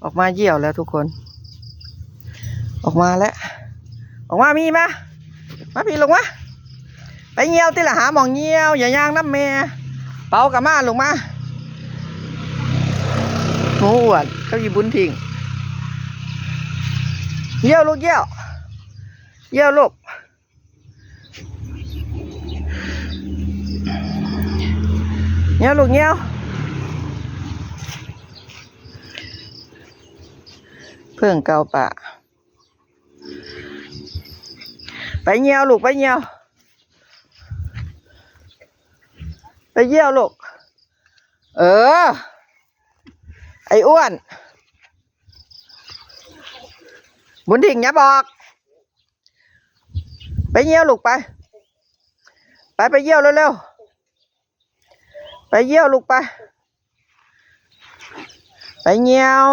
ออกมาเยี่ยวแล้วทุกคน ออกมาแล้ว ออกมา มีมา มาพี่ลงมา ไปเยี่ยวตี้ละ หาหม่องเยี่ยว อย่าย่างน้ำแม่ เปากับมา ลงมา หมูอ้วนกับอีบุญทิ้ง เยี่ยวลูก เยี่ยว เยี่ยวลูก เยี่ยวลูก เยี่ยว เพิ่งเกาปาก ไปเยี่ยวลูก ไปเยี่ยว ไปเยี่ยวลูก เออ ไอ้อ้วน บุญทิ้ง อย่าบอก ไปเยี่ยวลูก ไป ไป ไปเยี่ยวเร็วๆ ไปเยี่ยวลูก ไป ไปเยี่ยว